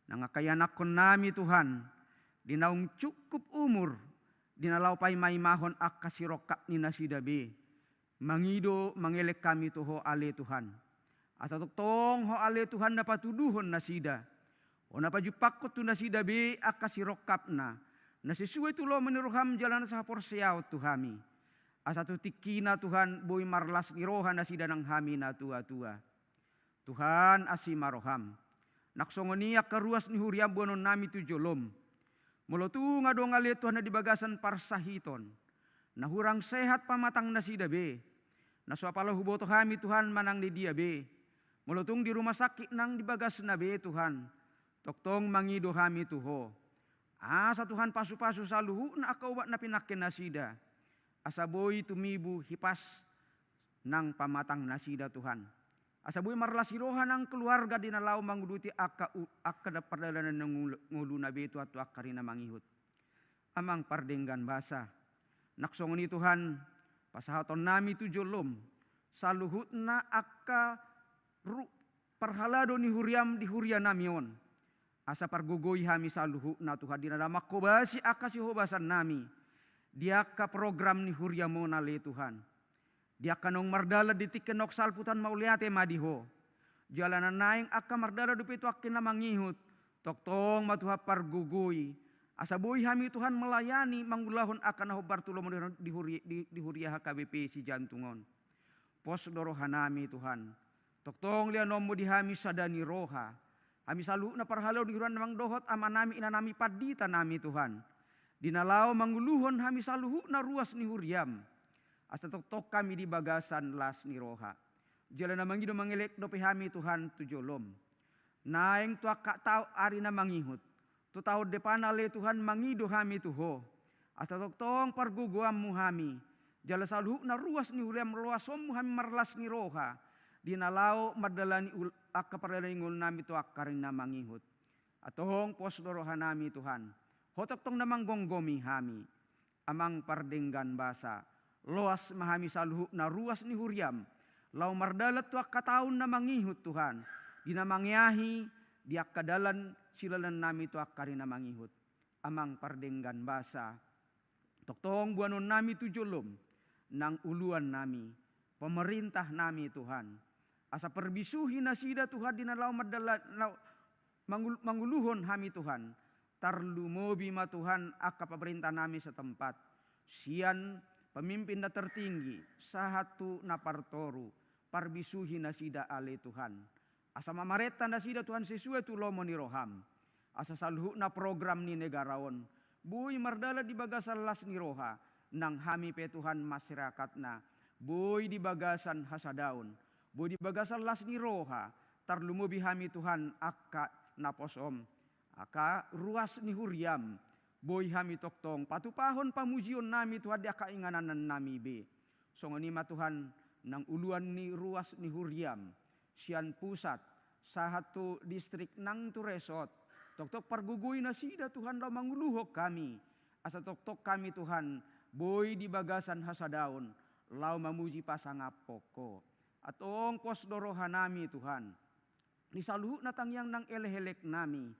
nang angka ianakkonnami Tuhan, di naung cukup umur, di na laho paima-imahon angka sirongkap ni nasida be. Mangido mangelek hami tu Ho ale Tuhan. Asa tongtong Ho ale Tuhan na patuduhon nasida. Ho na pajumpangkon tu nasida be angka sirongkapna. Na sesuai tu lomo ni roham jala na sahaporseaon tu hami. Asa tu tingkina Tuhan boi marlas ni roha nasida nang hami na tua-tua. Tuhan asi ma roham. Nang songon i angka ruas ni huriam boanonnami tu jolom. Molo tung adong ale Tuhan na di bagasan parsahiton. Na hurang sehat pamatang nasida be. Na so apala huboto hami Tuhan manang di dia be. Molo tung di rumah sakit nang di bagasna be Tuhan. Tongtong mangido hami tu Ho. Asa Tuhan pasu-pasu saluhutna angka ubat na pinangke nasida. Asa boi tumibu hipas nang pamatang nasida Tuhan. Asa boi marlas ni roha nang keluarga di na laho manguduti angka u-, angka da pardalanan na ngul-, ngoluna be Tuhan tu angka ari na mangihut. Amang pardenggan basa. Nang songon i Tuhan, pasahatonnami tu jolom. Saluhutna angka ru-, parhalado ni huriam di hurianami on. Asa pargogoi hami saluhutna Tuhan di na mangkobasi angka sihobasannami. Di angka program ni huriam on ale Tuhan. Di angka naung mardalan di tingki naung salpu Tuhan mauliate ma di Ho. Jala na naeng angka mardalan dope tu angka na mangihut. Tongtong ma Tuhan pargogoi. Asa boi hami Tuhan melayani mangulahon angka na hombar tu lomo di, di huri-, di, di huria H K B P Sijantung on. Pos do rohanami Tuhan. Tongtong leanonmu di hami sada ni roha. Hami saluhutna parhalado ni huriam nang dohot amanami inanami panditanami Tuhan. Di na laho manguluhon hami saluhutna ruas ni huriam. Asa tongtong hami di bagasan las ni roha. Jala na mangido mangelek dope hami Tuhan tu jolom. Naeng tu angka taon ari na mangihut. Tu taon depan ale Tuhan mangido hami tu Ho. Asa tongtong pargogoanmu hami. Jala saluhutna ruas ni huriam loasonmu hami marlas ni roha. Di na laho mandalani ul-, angka pardalanan ni ngolunami tu angka ari na mangihut. Antong pos do rohanami Tuhan. Ho tongtong na manggomgomi hami. Amang pardenggan basa, loas ma hami saluhutna ruas ni huriam, laho mardalan tu angka taon na mangihut Tuhan, di na mangeahi, di angka dalan silalannami tu angka ari na mangihut. Amang pardenggan basa, tongtong boanonnami tu jolom, nang uluannami, pemerintah nami Tuhan. Asa parbisuhi nasida Tuhan di na laho mandala-, laho mangul-, manguluhon hami Tuhan. Tarlumobi ma Tuhan angka pemerintah nami setempat. Sian pemimpin na tertinggi, sahat tu na partoru, parbisuhi nasida ale Tuhan. Asa mamarenta nasida Tuhan sesuai tu lomo ni roham. Asa saluhutna program ni negara on. Boi mardalan di bagasan las ni roha, nang hami pe Tuhan masyarakatna. Boi di bagasan hasadaon. Boi di bagasan las ni roha, tarlumobi hami Tuhan angka naposom. Angka ruas ni huriam, boi hami tongtong, patupahon pamujionnami Tuhan di angka inganannami be. Songon i ma Tuhan, nang uluan ni ruas ni huriam, sian pusat, sahat tu distrik nang tu resort, tongtong pargogoi nasida Tuhan laho manguluhon hami, asa tongtong hami Tuhan, boi di bagasan hasadaon, laho mamuji pasangaphon Ho. Antong pos do rohanami Tuhan. Di saluhutna tangiang nang elek-eleknami.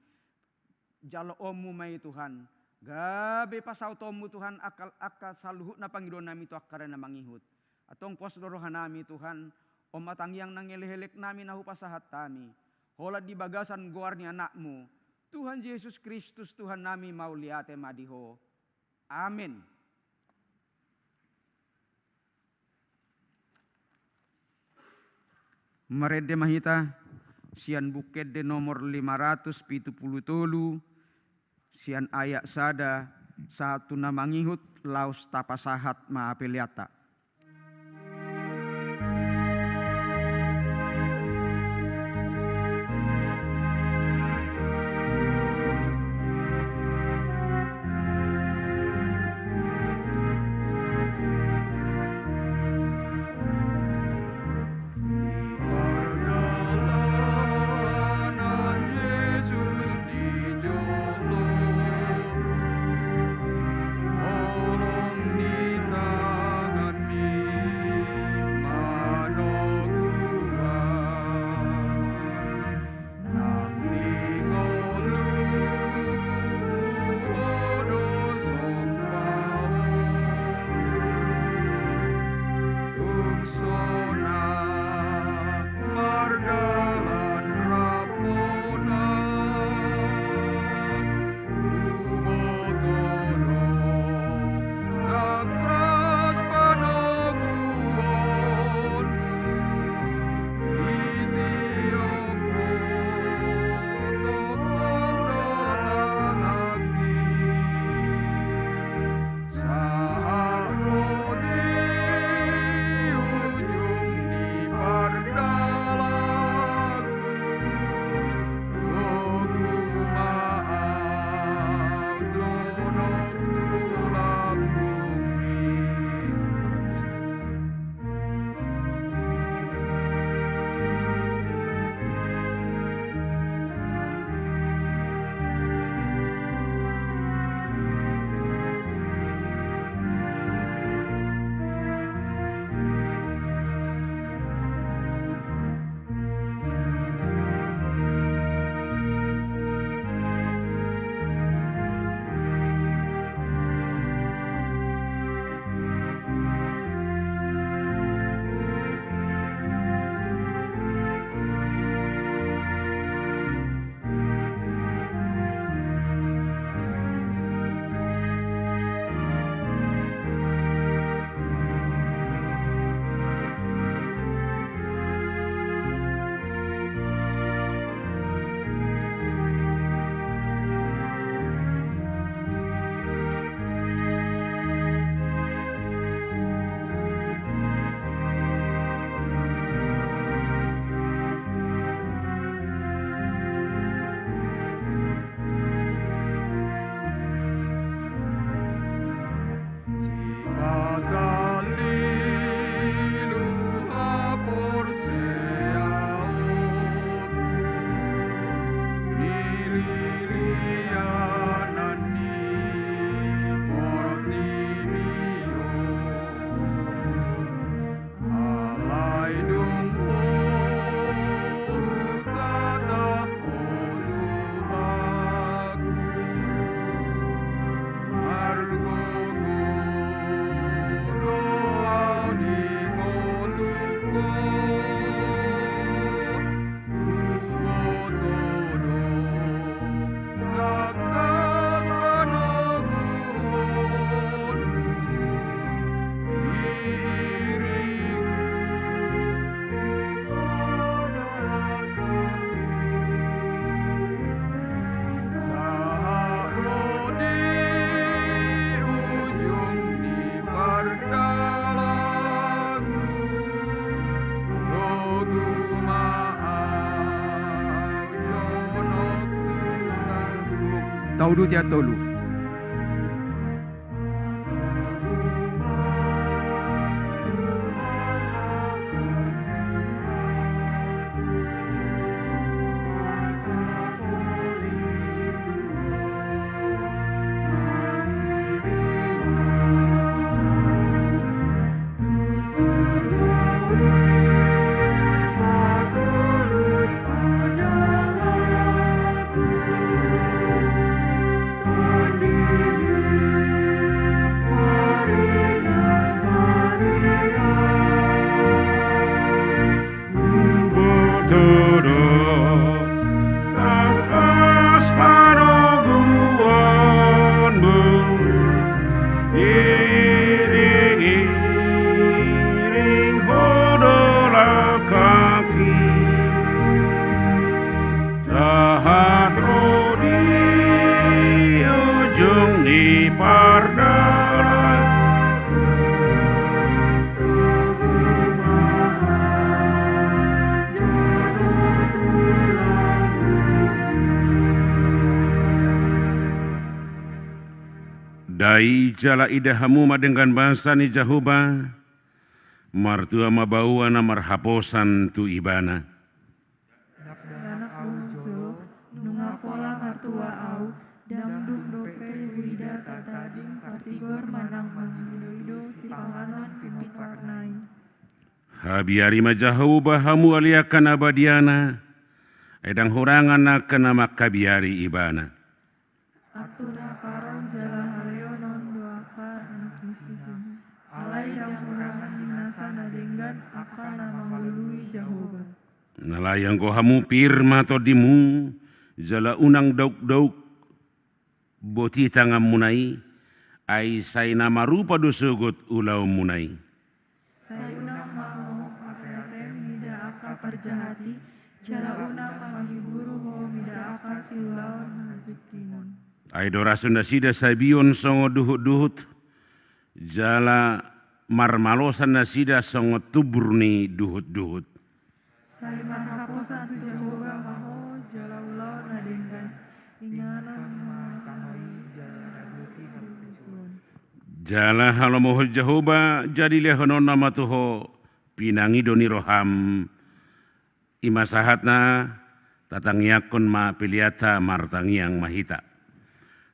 Jaloonmu ma i Tuhan. Gabe pasautonmu Tuhan angka, angka saluhutna pangidoannami tu angka ari na mangihut. Antong pos do rohanami Tuhan. On ma tangiang nang elek-eleknami na hupasahat hami. Holan di bagasan goar ni Anakmu. Tuhan Jesus Kristus Tuhannami mauliate ma di Ho. Amen. Marende ma hita sian Buku Ende nomor lima ratus pitu pulu tolu, sian ayat sada sahat tu na mangihut, laos tapasahat ma peleanta. Tauduti antolu. Pardalankon tubu ma jadong tulang. Dai jala ida hamu ma denggan basa ni Jahowa, martua ma baoa na marhaposan tu Ibana. Dakdanak ahu jolo, nunga pola martua ahu, ndang dung dope huida tatading partigor manang mangidoido sipanganon pinumparna i. Habiari ma Jahowa hamu ale angka na badiana, ai ndang hurangan angka na manghabiari Ibana. Antusi haparon jala haleonon do angka na sinsina. Alai ndang hurangan ni nasa na denggan angka na manggoluhi Jahowa. Alai anggo hamu pir ma tondimu, jala unang daukdauk boti tanganmuna i, ai sai na marupa do sogot ulaonmuna i. Sai unang mangohop ateatem mida angka parjahat i, jala unang manggiburu ho mida angka siulaon hajumpingon. Ai dorason nasida sabion songon duhutduhut, jala marmalosan nasida songon tumbur ni duhutduhut. Sai marhaposan tu Jahowa ma ho jala ulaon na denggan, inganan ma tano i jala radoti hapunjuon. Jala halomohon Jahowa jadi lehononna ma tu ho pinangido ni roham. I ma sahatna, tatangiangkon ma peleanta, martangiang ma hita.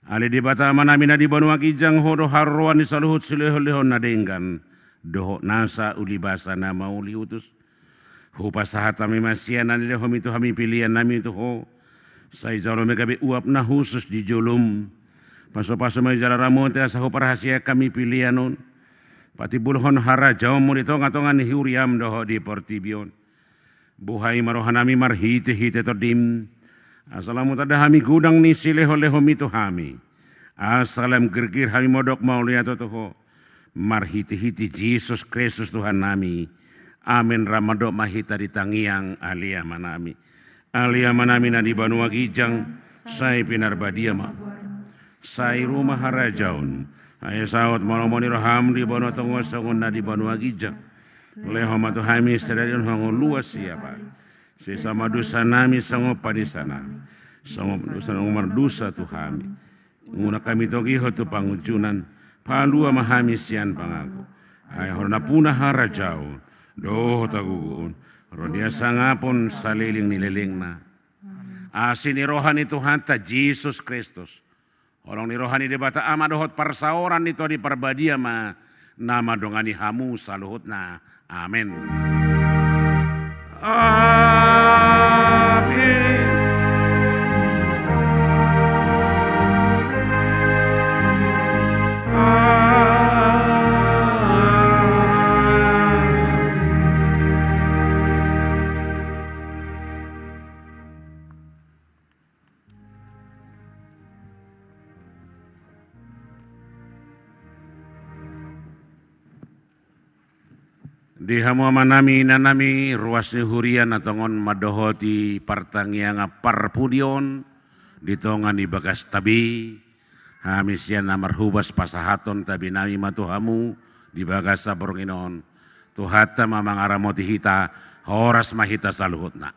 Ale Debata Amanami na di banua ginjang, ho do haroroan ni saluhut silehonlehon na denggan dohot nasa ulibasa na mauliutus. Hupasahat hami ma sian na nilehonmi tu hami peleannami tu ho. Sai jalo ma i gabe uap na hushus di jolom. Pasupasu ma i jala ramoti asa huparhaseang hami pelean on patimbulhon harajaonmu di tongatonga ni huriam dohot di portibi on. Buhai ma rohanami marhitehite Tondim, asa lam hutanda hami godang ni silehonlehonmi tu hami, asa lam girgir hami modom mauliate tu ho. Marhitehite Jesus Kristus Tuhannami. Amen. Ra mandok ma hita di tangiang Ale Amanami. Ale Amanami na di banua ginjang, sai pinarbadia ma. Sai ro ma harajaon. Ai saut ma lomo ni roham di banua tonga on songon na di banua ginjang. Lehon ma tu hami sadari on hangoluan siapari. Sesa ma dosanami songon panesanami, songon dosa na mardosa tu hami. Unang hami togihon tu pangunjunan, palua ma hami sian pangago. Ai Ho do nampuna harajaon dohot hagogoon, ro di hasangapon saleleng ni lelengna. Asi ni roha ni Tuhanta Jesus Kristus, holong ni roha ni Debata Ama dohot parsaoran ni Tondi Parbadia ma na mandongani hamu saluhutna. Amen. Amen. Amen. Di hamu amanami, inanami, ruas ni huria na tongon mandohoti partangiangan parpudi on di tonga ni bagasta be, hami sian na marhobas pasahathon tabinami ma tu hamu di bagasan borngin on. Tuhanta ma mangaramoti hita, horas ma hita saluhutna.